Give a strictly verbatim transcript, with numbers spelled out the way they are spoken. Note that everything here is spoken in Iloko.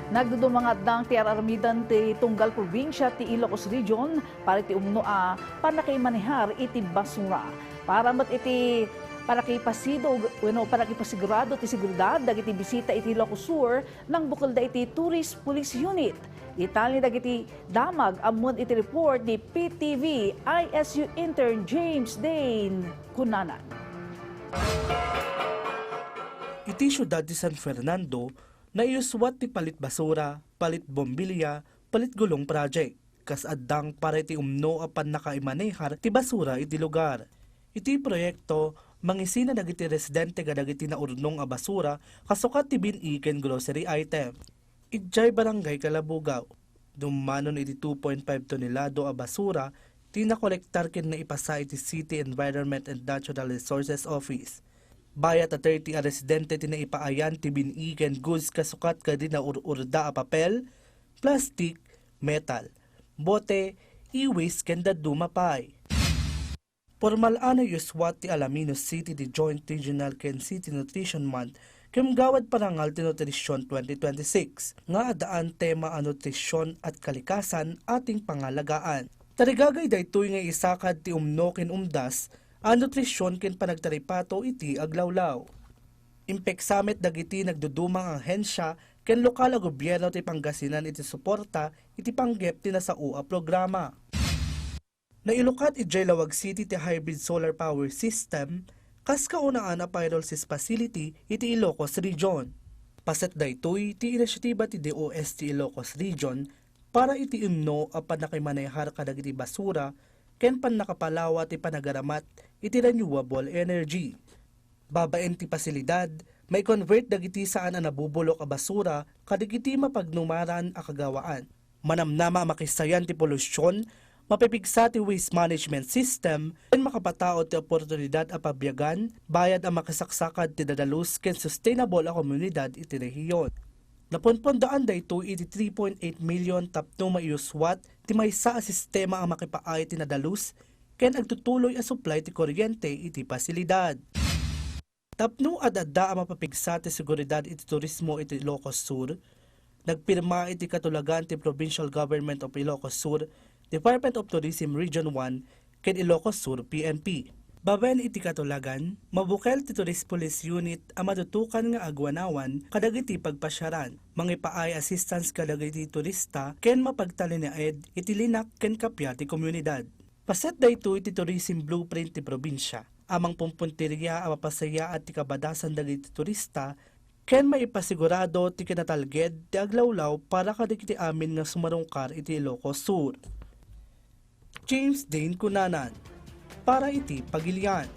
Nagduduma nga addang ti ar-aramidan ti tunggal probinsia ti Ilocos Region para iti umno a pannakaimanehar iti basura. Para met iti pannakaipasidog wenno pannakipasigurado ti seguridad dagiti bisita iti Ilocos Sur, nangbukelda iti Tourist Police Unit. Detalye dagiti damag ammoen iti report ni P T V I S U intern James Dane Cunanan. Iti siudad ti San Fernando, naiyuswat ti palit basura, palit bombilya, palit gulong project, kas addang para iti umno a pannakaimanehar ti basura iti lugar. Iti proyekto, mangisina dagiti residente kadagiti naurnong a basura kasukat ti bin-i ken grocery item. Idiay Barangay Calabugaw, dummanon iti two point five tonelado a basura ti nakolektar ken naipasa iti City Environment and Natural Resources Office. Bayat a thirty a residente ti naipaayan ti bin-i ken goods kasukat kadi naur-urda a papel, plastik, metal, bote, e-waste ken dadduma pay. Pormal a naiyuswat ti Alaminos City ti Joint Regional ken City Nutrition Month ken Gawad Parangal ti Nutrition twenty twenty-six nga addaan tema a Nutrition at Kalikasan, Ating Pangalagaan. Tarigagay daytoy nga isakad ti umno ken umdas a nutrision ken panagtaripato iti aglawlaw. Impeksa met dagiti nagduduma nga ahensia ken lokal a gobierno ti Pangasinan iti suporta iti panggep ti nasao a programa. Nailukat idiay Laoag City ti hybrid solar power system kas kaunaan a pyrolysis facility iti Ilocos Region. Paset daytoy ti inisyatiba ti D O S ti Ilocos Region para iti umno a pannakaimanehar kadagiti basura ken pannakapalawa ti panagaramat iti renewable energy. Babaen ti pasilidad, mai-convert dagiti saan a nabubulok a basura kadagiti mapagnumaran a kagawaan. Manamnama a makisayan ti polusyon, mapipigsa ti waste management system, ken makapataud ti oportunidad a pabiagan, bayad a makisaksakad ti dadalus ken sustainable a komunidad iti rehiyon. Naponpondaan daytoy iti three point eight million tapno maiyuswat ti maysa a sistema a makipaay ti nadalus ken agtutuloy a supply ti kuryente iti pasilidad. Tapno ad-adda a mapapigsa ti seguridad iti turismo iti Ilocos Sur, nagpirma iti katulagan ti Provincial Government of Ilocos Sur, Department of Tourism Region one, ken Ilocos Sur P N P. Babaen iti katulagan, mabukel ti Tourist Police Unit a matutukan nga aguanawan kadagiti pagpasiaran, mangipaay assistance kadagiti turista, ken mapagtalinaed iti linak ken kappia ti komunidad. Paset daytoy ti tourism blueprint ti probinsia a mangpumpunteria a mapasayaat ti kabadasan dagiti turista ken maipasigurado ti kinatalged ti aglawlaw para kadagiti amin nga sumarungkar iti Ilocos Sur. James Dane Cunanan, para iti Pagilian.